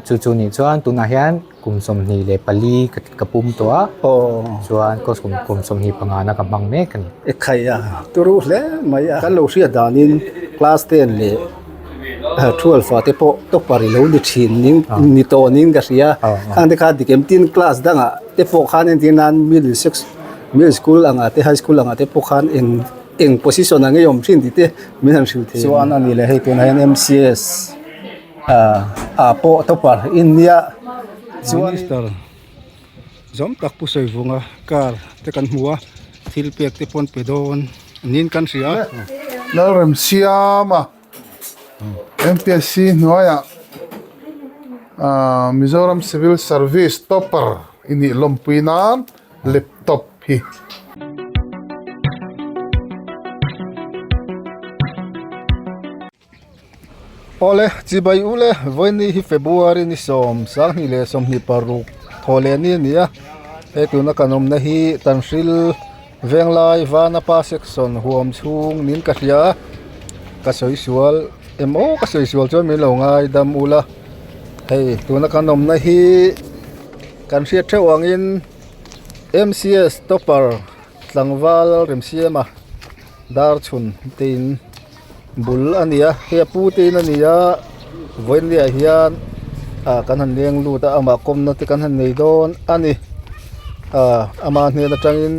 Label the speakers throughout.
Speaker 1: Chu chu nih chuan tunah hian kum 24 ka pum tawh a. Chuan course kum kum 25 na ka hmang mek a ni.
Speaker 2: E khai a, turu hle mai a. Kan lo hriat danin class 10 leh 12 ah te pawh topper i lo ni thin ning ni tawh ning ka hria. Khang te kha dik em tin class dangah te pawh khan entir nan middle six middle school angah te high school angah te pawh khan eng eng position ang nge awm thin tih te min han hrilh thei. Chuan a ni leh hei tunah hian MCS ah pawh topper India chuan Minister zawm tak Pu Sawivunga car te kan hmu a thil pek te pawn pe dawn niin kan hria.
Speaker 3: Lalremsiama MPSC hnuaiah Mizoram Civil Service topper i nih lawmpui nan laptop hi.
Speaker 2: Awle, chibai ule, vawiini hi February ni sawm 2026 thaw leh ni a ni a, he tuna kan awmna hi Tanhril Venglai Vanapa section huam chhung nin ka hria a, ka sawi sual em aw ka sawi sual chuan min lo ngai dam ula, hei tuna kan awmna hi kan hriat theuh angin M_C_S topper tlangval Remsiama Darchhun te in. Bul a ni a hei a pu te in a ni a vawiinliah hian ah kan han leng lut a amah kawmna te kan han nei dawn a ni ah ama hnen atangin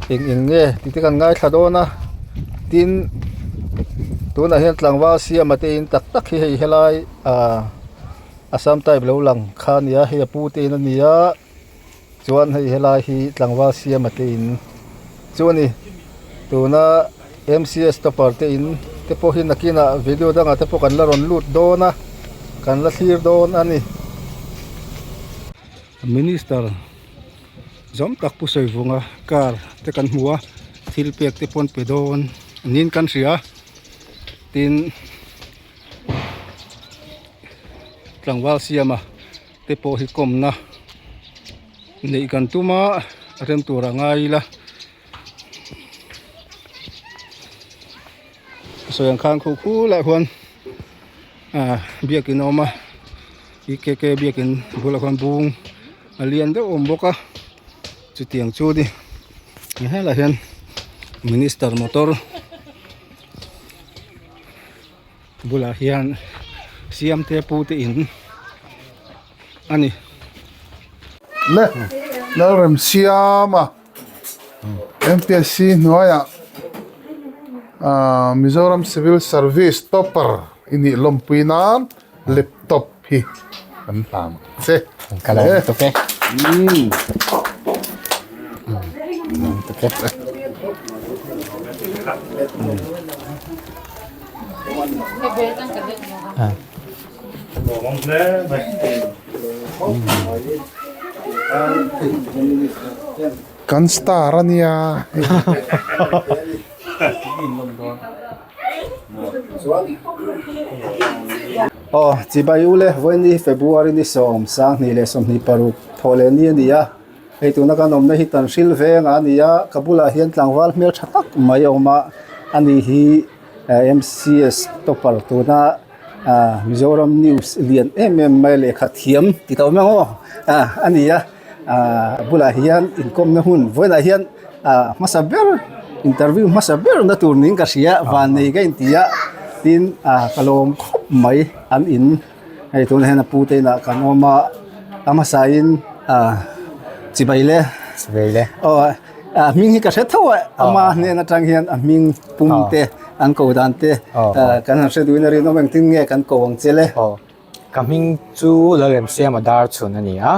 Speaker 2: eng eng nge tih te kan ngaithla dawn a tin tunah hian tlangval siama te in tak tak hi hei helai ah assam type lo lang kha a ni a hei a pu te in a ni a. Chuan hei helai hi tlangval siama te in chu a ni tuna M_C_S topper te in te pawh hi nakinah video dangah te pawh kan la rawn lut dawn a kan la thlir dawn a ni. Minister zawm tak Pu Sawivunga car te kan hmu a thil pek te pawn pe dawn niin kan hria tin tlangval siama. te pawh hi kawmna neih kan tum a a rem tur a ngai ila sawi ang khan khuh khu lai khuan ah biakin a awm a E_K_K biakin bulah khuan bung a lian deuh a awm bawk a chutiang chu ni helaiah hian minister motor bulah hian siamte pu te in a ni.
Speaker 3: Le Lalremsiama MPSC hnuaiah Mizoram Civil Service topper i nih lawmpui nan laptop hi kan hlan ang che.
Speaker 1: Ka lo tuk e. Tuk e.
Speaker 3: Kan star a nia.
Speaker 2: Aw chibai ule vawiini February ni 2026 thawh leh ni a ni a. Hei tuna kan awmna hi Tanhril veng a ni a, ka bulah hian tlangval hmel tha tak mai a awm a, ani hi MCS topper tuna Mizoram news lian em em mai lehkha thiam ti tawh mai ang aw a ni a, a bulah hian inkawmna hun vawiinah hian hmasa ber interview hmasa ber na tur niin ka hria vannei ka inti a, tin ka lawm khawp mai an in. Hei tunah hian a pu te inah kan awm a, a hmasain ah chibai le.
Speaker 1: Chibai le.
Speaker 2: Aw a hming hi ka hre tho a, ama hnen atang hian a hming pum te an ko dan te kan han hre duhin a rinawm engtin nge kan ko ang che le.
Speaker 1: Aw ka hming chu Lalremsiama Darchhun a ni a,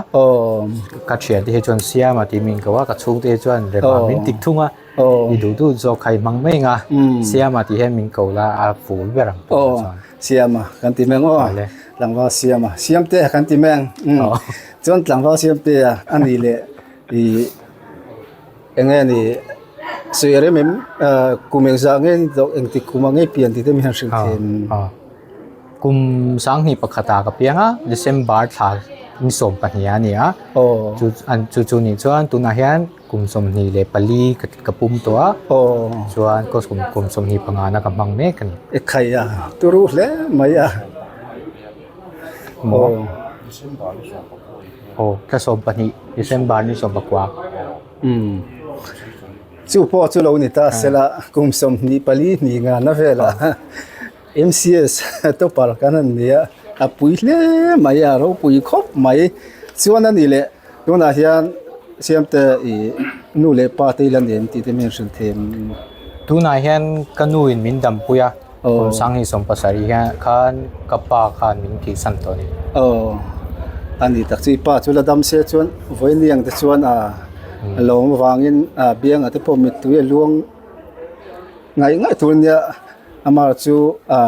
Speaker 1: ka thiante hi chuan Siama tih min ko a, ka chhungte hi chuan Rema min tik thung a. I duh duh zawk kha i hmang mai ang a, Siama tih hian min ko la a ful ber ang tawh chuan.
Speaker 2: Siama kan ti meng aw, tlangval Siama, Siamte kan ti meng. Chuan tlangval Siamte a a nih leh i eng nge ni sawi rem em kum engzah nge ni tawh engtik kum ah nge pian tih te mi han hrilh thin.
Speaker 1: Kum 2001 ah ka piang a, December thla ni 12 a ni a, chu chu nih chuan tunah hian Kum 24 ka ka pum tawh a, chuan course kum kum 25 na ka hmang mek a ni.
Speaker 2: E khai a, turu hle mai a. Maw?
Speaker 1: Aw thla 12 December ni 14.
Speaker 2: Umm chu pawh chu lo ni ta sela kum 24 hnih ngana velah MCS topper kan han ni a a pui hle mai a ropui khawp mai chuan a ni leh tunah hian siamte ih nu leh pa te ila nen tih te min hrilh thei ang.
Speaker 1: Tunah hian ka nu in min dampui a. Kum 2017 hian khan ka pa khan min tihsan tawh a ni.
Speaker 2: Aw, a ni tak chu i pa chu la dam se chuan vawiin ang te chuan a lawm avangin a biangah te pawh mittui a luang ngaih ngaih tur a nia amah chu a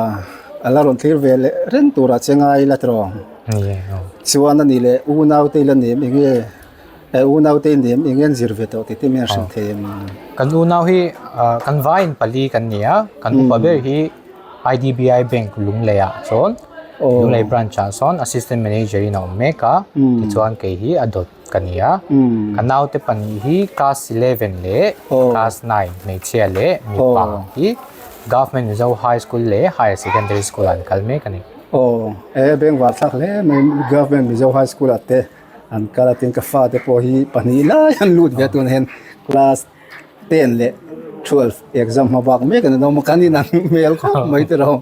Speaker 2: a la rawn thlir ve leh reng turah che ngai la tawh ang. Chuan a ni leh unau te ila nem eng nge Eh unau te in em eng en zir ve tawh tih te mi an hrilh thei em?
Speaker 1: Kan unau hi kan vaiin pali kan ni a, kan upa ber hi IDBI Bank Lunglei ah sawn Lunglei branch ah sawn Assistant Manager in a awm mek a, tichuan kei hi a dawt ka ni a, ka naute pahnih hi class 11 leh class 9 hmeichhia leh mipa hi Government Mizo High School leh Higher Secondary School ah an kal mek a ni.
Speaker 2: Aw, eh bengvar thlak hle mai Government Mizo High School ah te. An kal a tin ka fate pawh hi pahnih lai an lut ve a tunah hian class 10 leh 12 exam hma bak mek an awm a kan inang hmel khawp mai te rawh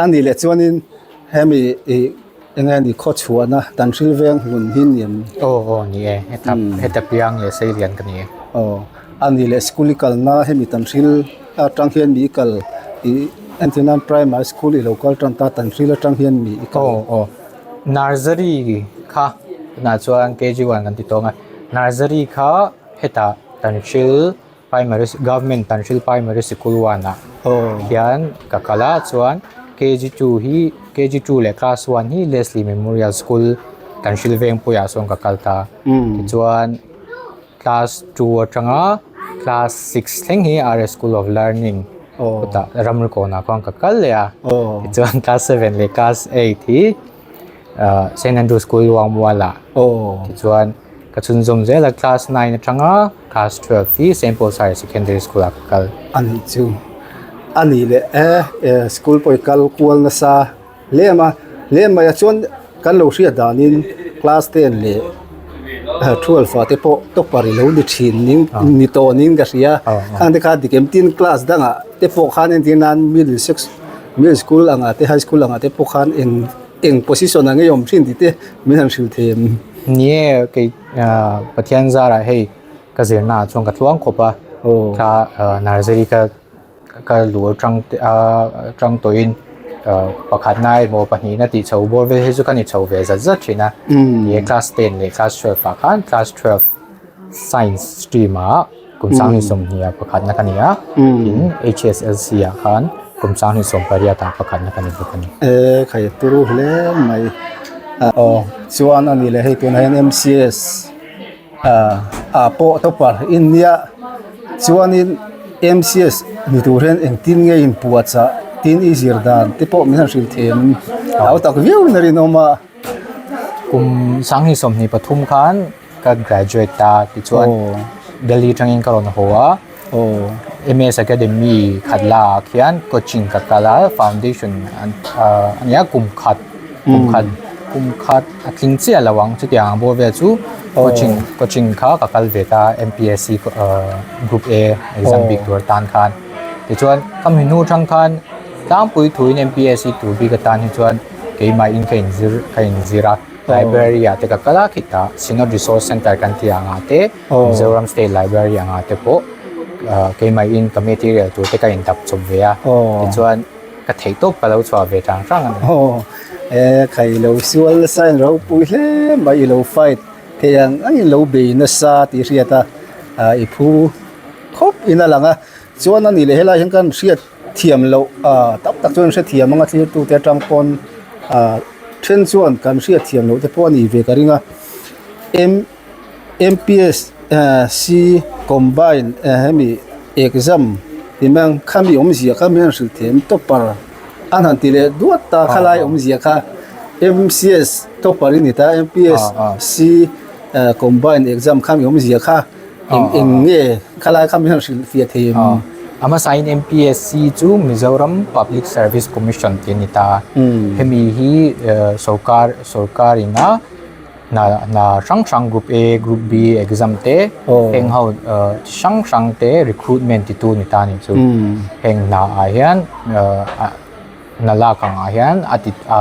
Speaker 2: a nih leh chuanin hemi ih eng nge ni khaw chhuahna tan hril veng hlun hi ni em?
Speaker 1: Aw aw ni e heta heta piang leh sei lian ka ni e.
Speaker 2: Aw a nih leh school i kalna hemi tan hril atang hian mi i kal ih entir nan primary school i lo kal tan ta tan hril atang hian mi i kal.
Speaker 1: Aw aw. Nursery kha tunah chuan KG one kan ti tawng a nursery kha hetah Tanhril primary government Tanhril primary sikul one ah hian ka kal a chuan KG two hi KG two leh class one hi Leslie memorial school Tanhril Vengpuiah sawn ka kal ta tichuan Class 2 atanga class 6 thleng hi RS School of Learning kutah Ramrikawnah khuan ka kal leh a. Tichuan class 7 leh class 8 hi Saint Andrew School Luangmualah. Tichuan ka chhunzawm zel a class 9 atanga class 12 hi Saint Paul's Higher Secondary School ah ka kal.
Speaker 2: A nih chu. A nih leh e school pawh i kal kual nasa. Lem a, lem mai ah chuan kan lo hriat danin class 10 leh 12 ah te pawh topper i lo ni thin ning ni tawh ning ka hria khang te kha dik em tin class dangah te pawh khan entir nan middle six middle school angah te high school angah te pawh khan eng eng position ang nge awm thin tih te min han hrilh thei em.
Speaker 1: Ni e kei Pathian zarah hei ka zirna ah chuan ka tluang khawp a thla nursery ka Ka lu atang te a atang tawhin pakhatna emaw pahnihna tih chho bawr vel hi chu ka ni chho ve zat zat thin a ni e class 10 leh class 12 ah khan class 12 science stream ah kum 20 ah pakhatna ka ni a tin HSLC ah khan kum 20 ah pakhatna ka ni bawk a ni.
Speaker 2: E khai turu hle mai aw chuan a ni leh hei tunah hian MCS ah pawh topper in nia chuanin MCS ni tur hian engtin nge in puahchah tin i zir dan te pawh min han hrilh thei em hlau tak viau in a rinawm a.
Speaker 1: Kum 2023 khan ka graduate ta tichuan Delhi atangin ka rawn haw a MS Academy khat la ah khian coaching ka kal a foundation a nia kum khat kum khat kum khat a tling chiah lo ang chutiang ang bawr vel chu coaching coaching kha ka kal ve ta MPSC group A exam bik tur atan khan tichuan ka mi hnu atang khan tlangpui thuin MPSC tur bik atan hi chuan keimah in ka inzir ka inzir a library ah te ka kal a khitah Synod Resource Centre kan tih ang ah te Mizoram State Library ang ah te pawh keimah in ka material tur te ka indap chawp ve a tichuan Ka theih tawp ka lo chhuah ve tang tang a ni.
Speaker 2: Aw, e khai lo sual nasa in ropui hle mai i lo fight thei ang ang in lo bei nasa tih hriat a, i phu khawp in a lang a, chuan a nih leh helai hian kan hriat thiam loh tam tak chuan hre thiam anga thlir tute atang pawn then chuan kan hriat thiam loh te pawh a nih ve ka ring a, M. MPS C combine hemi exam ti mai ang khami awmzia kha min han hrilh thei em topper an han ti leh duat ta khalai awmzia kha MCS topper i ni ta MPS C combine exam khami awmzia kha eng eng nge khalai kha min han hrilh fiah thei em.
Speaker 1: A hmasain MPSC chu Mizoram Public Service Commission tih a ni ta a. Hemi hi sorkar sorkarin a hna hna hrang hrang Group A, Group B exam te heng ho chi hrang hrang te recruitment titu a ni ta a nih chu. Heng hna ah hian hna lak ang ah hian a ti a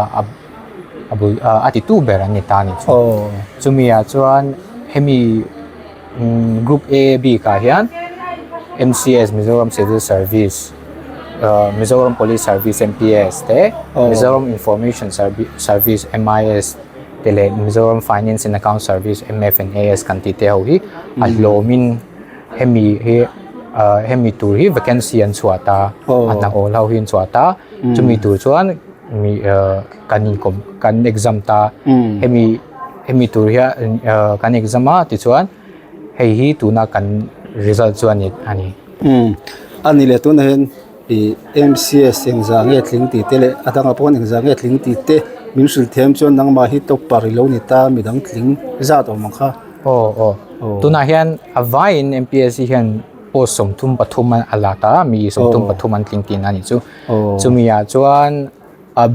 Speaker 1: a bul a titu ber an ni ta a nih chu. Chumi ah chuan hemi Group A bik ah hian MCS Mizoram Civil Service Mizoram Police Service M_P_S te Mizoram Information Service M_I_S te leh Mizoram Finance and Account Service M_F_N_A_S kan tih te ho hi a hlawmin hemi hi hemi tur hi vacancy an chhuah ta a hna awl ho hi an chhuah ta chumi tur chuan mi kan inkawm kan exam ta hemi hemi tur hian kan exam a tichuan hei hi tuna kan result chu a ni a ni.
Speaker 2: Umm a ni leh tunah hian ih M_C_S engzah nge tling tih te leh a dangah pawh engzah nge tling tih te min hrilh thiam chuan nangmah hi topper i lo ni ta midang tling zat awm ang kha.
Speaker 1: Aw aw tunah hian a vaiin M_P_S_C hian post 33 a la ta a mi 33 an tling tihna a nih chu chumi ah chuan a.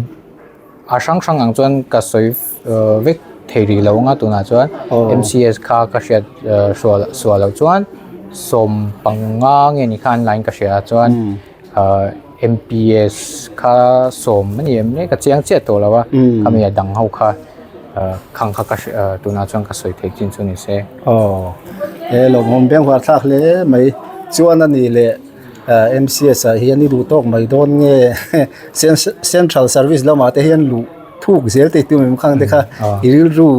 Speaker 1: A hrang hrang ang chuan ka sawi vek thei rih lo ang a tunah chuan M_C_S kha ka hriat sual sual loh chuan 15 nge ni khan line ka hria a chuan ahh M_P_S kha 10 a ni em le ka chiang chiah tawh lo a khami a dang ho kha ahh khang kha ka tunah chuan ka sawi theih chin chu ni se.
Speaker 2: Aw he lawmawm bengvar thlak hle mai chuan a ni leh. MCS ah hian i duh tawk mai dawn nge central service lamah te hian luh thuk zel te tum em khang te kha i rilru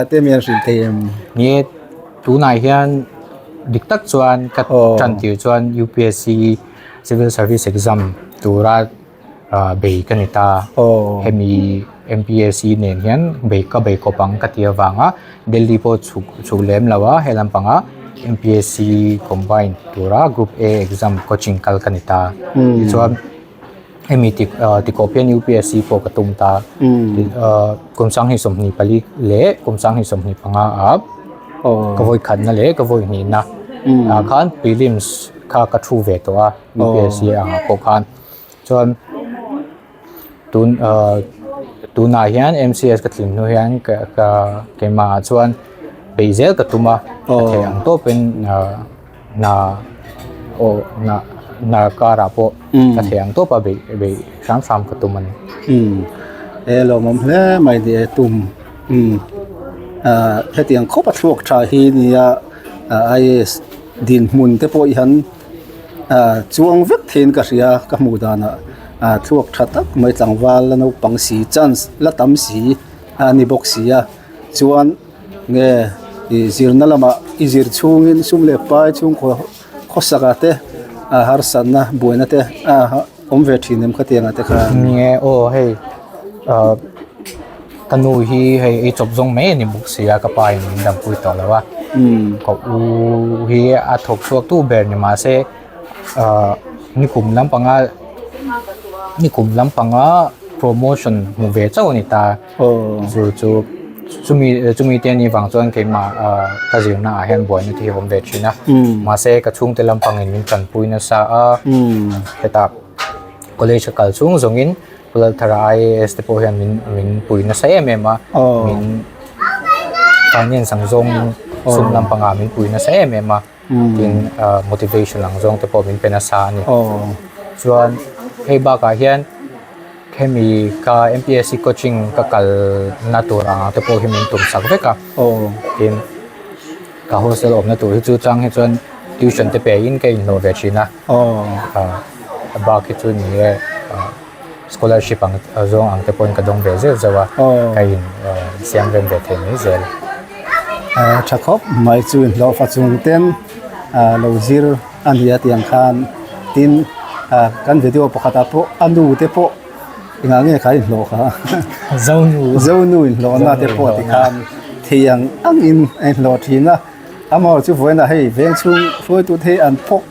Speaker 2: te mi an hrilh thei em?
Speaker 1: Nge tunah hian dik tak chuan ka tan tir chuan UPSC civil service exam tura bei ka ni ta hemi MPSC nen hian bei ka bei kawp ang ka tih avanga Delhi pawh chhuk chhuk lem lo a he lampanga MPSC combine tura group A exam coaching kal ka ni ta tichuan hemi ti tikawp hian UPSC pawh ka tum ta kum 2024 leh kum 2025 ah ka vawi khatna leh ka vawi hnihna ah khan prelims kha ka thu ve tawh a UPSC ang ah pawh khan. Chuan tun ah tunah hian M_C_S ka tlin hnu hian ka ka keimah ah chuan peih zel ka tum a ka theih ang tawpin ah hna aw hna hna karah pawh ka theih ang tawpa beih beih hram hram ka tum a ni.
Speaker 2: Umm he lawmawm hle mai ni e tum umm ah hetiang khawp a thluak tha hi nia I_A_S dinhmun te pawh hi an. Chuang vek theiin ka hria ka hmuh danah thluak tha tak mai tlangval la naupang si chance la tam si a ni bawk si a chuan nge ih zirna lamah i zir chhungin sum leh pai chhungkaw khawsakah te a harsatna buaina te a awm ve thin em khatiang ah te khan.
Speaker 1: Nge aw hei ah ka nu hi hei ei chawp zawng mai a ni bawk si a ka pa in min dampui tawh lo a ka u hi a thawk chhuak tu ber ni mahse ah nikum lampanga nikum lampanga promotion hmu ve chauh a ni ta chu chu chumi chumi te anih vang chuan keimah ah ka zirna ah hian buaina te hi a awm ve thin a mahse ka chhungte lampangin min tanpui nasa a hetah college a kal chhung zawngin Lalthara I_A_S te pawh hian min min pui nasa em em a min finance ang zawngin sum lampangah min pui nasa em em a tin ah motivation ang zawng te pawh min pe nasa a ni chuan hei bakah hian hemi ka M_P_S_C coaching ka kal na tur ang te pawh hi min tum sak vek a tin ka hostel awmna tur hi chu chang hi chuan tuition te pe in ka inhlawh ve thin a a bak hi chu ni e scholarship ang zawng ang te pawhin ka dawng ve zeuh zeuh a ka in siam rem ve thei mai zel.
Speaker 2: Tha khawp mai chu inhlawhfa chung ten lo zir a ni a tiang khan tin kan video pakhatah pawh a nu te pawh engah nge kha inhlawh kha
Speaker 1: Zonu
Speaker 2: Zonu inhlawhna te pawh tikhan thei ang angin a inhlawh thin a amaherawhchu chu vawiinah hei veng chhung hruaitute hi an pawk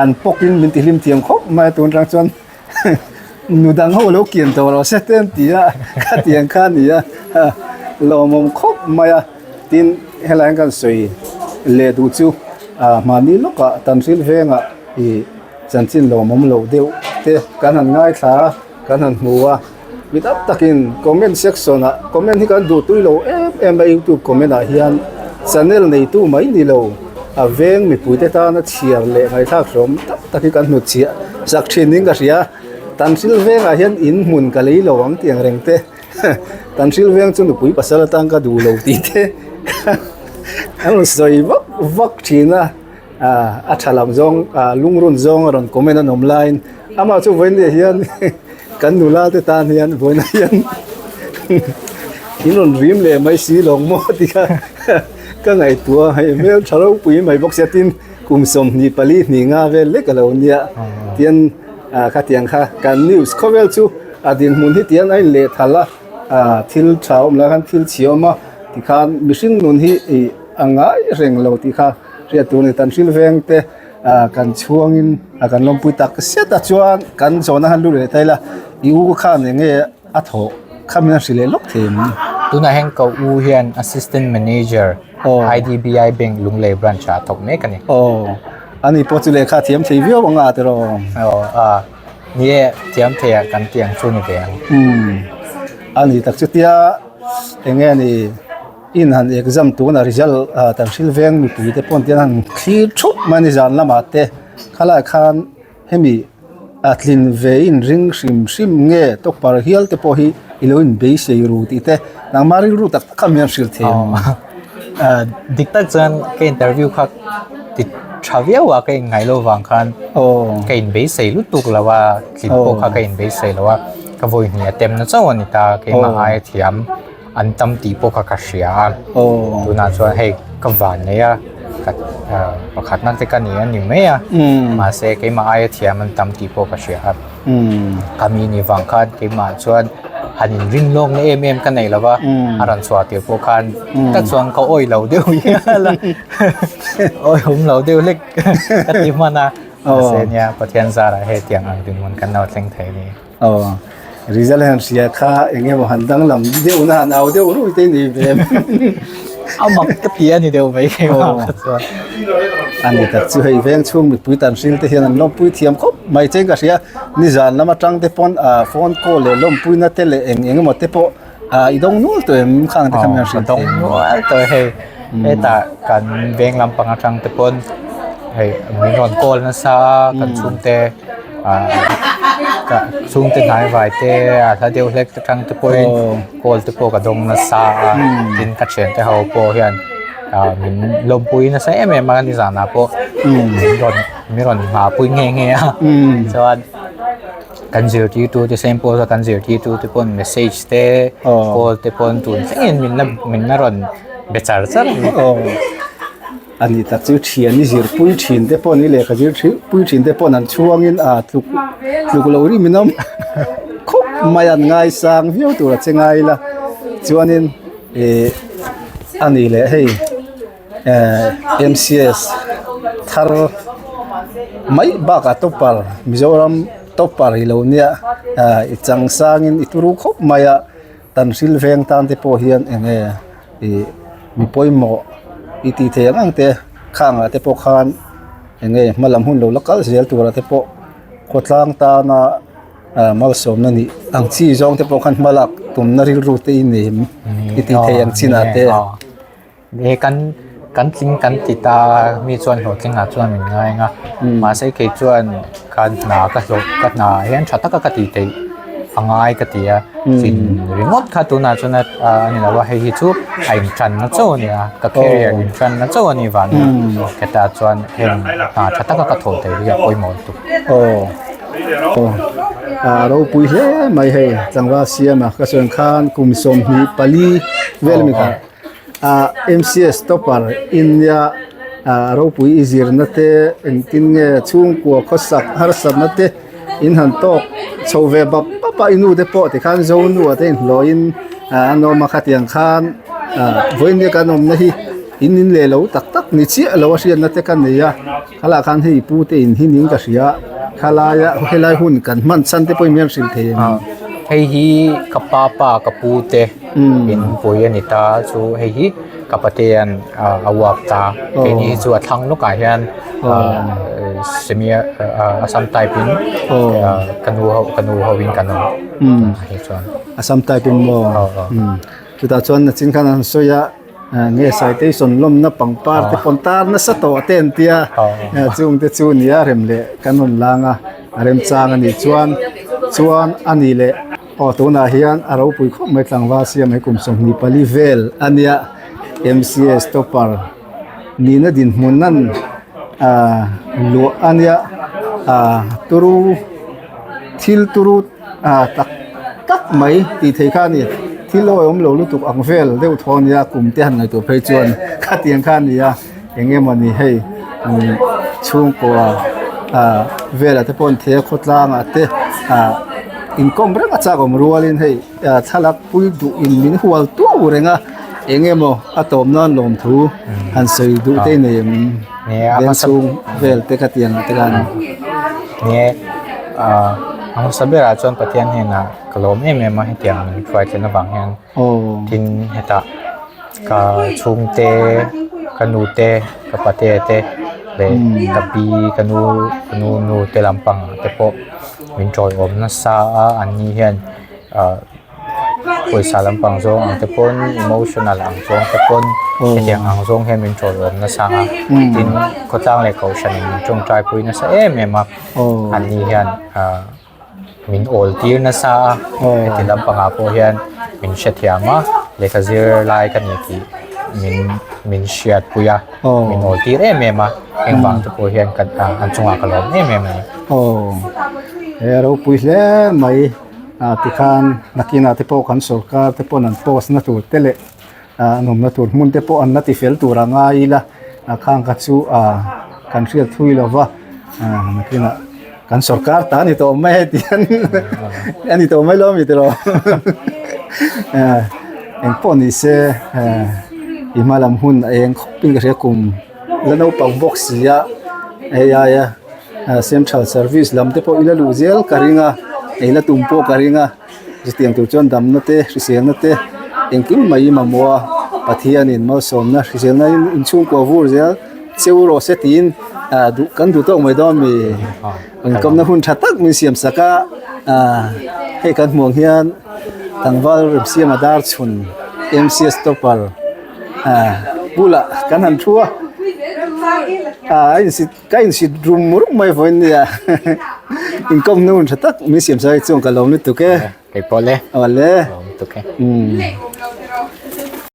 Speaker 2: an pawkin min tihlim thiam khawp mai a tun atang chuan nu dang ho lo kian tawh rawh se te an ti a khatiang kha a ni a lawmawm khawp mai a tin helai hian kan sawi leh duh chu ah mahni lawkah Tanhril vengah ih. Chanchin lawmawm loh deuh te kan han ngaithla a, kan han hmu a, mi tam takin comment section ah comment hi kan duh tui lo em em a youtube comment ah hian channel neitu mai ni lo a veng mipui te tana chhiar leh ngaihthlak hrawm tak tak hi kan hnutchhiah chak thin in ka hria Tanhril vengah hian in hmun ka lei lo ang tih ang reng te Tanhril veng chu nupui pasal atan ka duh lo tih te an rawn sawi vak vak thin a. A tha lam zawng lungrun zawng a rawn comment an awm laiin amah chu vawiin hian kan nula te tan hian vawiinah hian in rawn rim leh mai si lawng maw tih kha ka ngaihtuah a hei hmel tha ropui mai bawk sia tin kum 24 hnih nga vel lek a lo nia tian khatiang kha kan news khawvel chu a dinhmun hi tian a inlehthal a thil tha awm lai khan thil chhia awm a tikhan mihring nun hi ih a ngai reng lo tih kha. Hriat tur ni tan hril veng te kan chhuangin kan lawmpui tak zet a chuan kan zawhna han lut leh ta ila i u khan eng nge a thawh kha min han hrilh leh lawk thei em?
Speaker 1: Tunah hian ka u hian Assistant Manager IDBI Bank Lunglei Branch ah a thawk mek a ni.
Speaker 2: Aw ani pawh chu lehkha thiam thei viau ang a tiraw?
Speaker 1: Aw a ni e thiam thei ah kan tih ang chu ni ve ang.
Speaker 2: Umm ani tak chutia eng nge ni? In han exam tuna result ah tan hril veng mipui te pawh tian han thlir thup mai a ni zan lamah te khalai khan hemi a tlin ve in ring hrim hrim nge tawkpar hial te pawh hi i lo in beisei ru tih te nangmah rilru tak tak kha mi an hrilh thei ang.
Speaker 1: Dik tak chuan ka interview kha ti tha viau a ka in ngaih loh vang khan ka in beisei lutuk lo a tlin pawh kha ka in beisei lo a ka vawi hnih a temna chauh a ni ta keimah aia thiam. An tam tih pawh kha ka hria a, tunah chuan hei ka van nei a, ka pakhatna te ka ni a ni mai a, mahse keimah aia thiam an tam tih pawh ka hria a, ka mi ni vang khan keimah chuan han inrin lawk na em em ka nei lo va, a rawn chhuah tir pawh khan tak chuan ka awih lo deuh hial a, awihawm lo deuh hlek ka ti hman a, mahse nia Pathian zarah hetiang ang dinhmun kan lo thleng thei a ni.
Speaker 2: Aw result hian hria kha eng emaw han danglam deuh na han au deuh rui te ni ve
Speaker 1: a mak ka ti a ni deuh mai kei mah kha chuan
Speaker 2: a ni tak chu hei veng chhung mipui tan hril te hian an lawmpui thiam khawp mai cheng ka hria nizan lam atang te pawn ah phone call leh lawmpui na te leh eng eng emaw te pawh ah i dawng nual tawh em khang te kha min hrilh
Speaker 1: dawng nual tawh hei hetah kan veng lampang atang te pawn hei min rawn call nasa a kan chhungte. Chhungte hnai vai te a hla deuh hlek atang te pawhin call te pawh ka dawng nasa a tin ka thiante ho pawh hian ah min lawmpui nasa em em a nizanah pawh min rawn min rawn nghahpui nghe nghe a chuan kan zirtirtu te same post a kan zirtirtu te pawn message te call te pawn tun thlengin min la min la rawn be char char a ni.
Speaker 2: A ni tak chu thian i zirpui thin te pawh ni lehkha zir pui thin te pawh an chhuangin a tluk tluk lo rim in awm khawp mai an ngaisang viau tur a che ngai ila chuanin ih a ni leh hei ehh M C S thar mai bakah topper Mizoram topper i lo nia ah i chang sangin i turu khawp mai a. Tan hril veng tan te pawh hian eng nge ih mi pawimawh i tih theih ang ang te khangah te pawh khan eng nge hma lam hun lo la kal zel turah te pawh khawtlang tana ah malsawmna nih ang chi zawng te pawh khan hma lak tumna rilru te i nei em i tih theih ang chinah te.
Speaker 1: He kan kan tling kan ti ta mi chuan hlawhtling ah chuan min ngai ang a mahse kei chuan ka hna ka hlawh ka hna hian tha taka ka tih theih a ngai ka ti a chin ringawt kha tunah chuan a ni lo a hei hi chu a intanna chauh a ni a ka career intanna chauh a nih vangin hetah chuan heng hna tha taka ka thawh theih hi a pawimawh lutuk.
Speaker 2: Aw aw a ropui hle mai hei tlangval siama ka sawi ang khan kum 24 vel a mi kha. Ah M_C_S topper India ah ropui i zirna te engtin nge chhungkua khawsak harsatna te in han tawk chho ve bap bap a i nu te pawh tikhan zo nu ah te inhlawhin ah an awm a khatiang khan ah vawiin nia kan awmna hi in in leh lo tak tak ni chiah lo a hriatna te ka nei a khalah khan hei pu te in hi niin ka hria khalaia helai hun kan hman chhan te pawhin min han hrilh thei ang.
Speaker 1: Hei hi ka pa pa ka pu te. Inpui a ni ta chu hei hi ka patea'n a uap ta keini hi chu a thlang lawkah hian. Semi Assam type in ka nu ho ka nu ho in kan awm tunah hi chuan.
Speaker 2: Assam type in maw? Chutah chuan nachin khan an sawi a nge citation lawmna pangpar te pawn tar nasa tawh te an tia chung te chu nia rem leh kan rawn lang a a remchang a nih chuan chuan a nih leh aw tunah hian a ropui khawp mai tlangval siam hi kum 24 vel a nia M_C_S topper nihna dinhmun an ah luah a nia ah turu thil turu ah tak tak mai tih theih kha a ni thil awihawm lo lutuk ang vel deuh thaw a nia kum te han ngaihtuah phei chuan khatiang kha a ni a eng emawni hei umm chhungkua ah velah te pawh an thei a khawtlangah te ah inkawm reng a chak awm rualin hei ah thlalak pui duh in min hual tuau reng a eng emaw a tawp nan lawmthu han sawi duh te nei em vengchhung vel te ka tiang ah te khan.
Speaker 1: Ni e ah a hmasa berah chuan Pathian hnenah ka lawm em em a hetiang min hruai thlen avang hian tin hetah ka chhungte ka nu te ka pate te leh ka pi ka nu ka nu nu te lampang ah te pawh min tawiawm nasa a an ni hian ah pawisa lampang zawng ang te pawn emotional ang zawng te pawn hetiang ang zawng hian min tawiawm nasa a tin khawtlang leh kohhran in min tawngtai pui nasa em em a an ni hian ah min awl tir nasa a heti lampangah pawh hian min hrethiam a lehkha zir lai ka ni tih min min hriatpui a min awl tir em em a engvang te pawh hian kan ah an chungah ka lawm em em a ni.
Speaker 2: Aw he ropui hle mai ah tikhan nakinah te pawh kan sorkar te pawn an post na tur te leh ah an awmna tur hmun te pawh an la ti fel tur a ngai ila a khang kha chu ah kan hriat thui lo va ah nakinah kan sorkar ta a ni tawh mai heti hian a ni tawh mai lo ami tiraw ah engpawh ni se ah i hma lam hun a eng khawp in ka hria kum la naupang bawk si a hei aia central service lam te pawh ila luh zel ka ring a ila tum pawh ka ring a chutiang tur chuan damna te hriselna te engkim mai mamawh a Pathianin malsawmna hriselna in inchhungkua vur zel cheu rawh se tiin ah duh kan duh tawk mai dawn mi inkawmna hun tha tak min siam sak a ah hei kan hmuh ang hian tlangval remsiama dar chhun M_C_S topper ah bulah kan han thu a ah a insit Ka insit rum rum mai vawiin nia inkawmna hun tha tak min siam chai chuan ka lawm lutuk e.
Speaker 1: Keipawh le.
Speaker 2: Awle.
Speaker 1: Lawm lutuk e.
Speaker 2: Umm.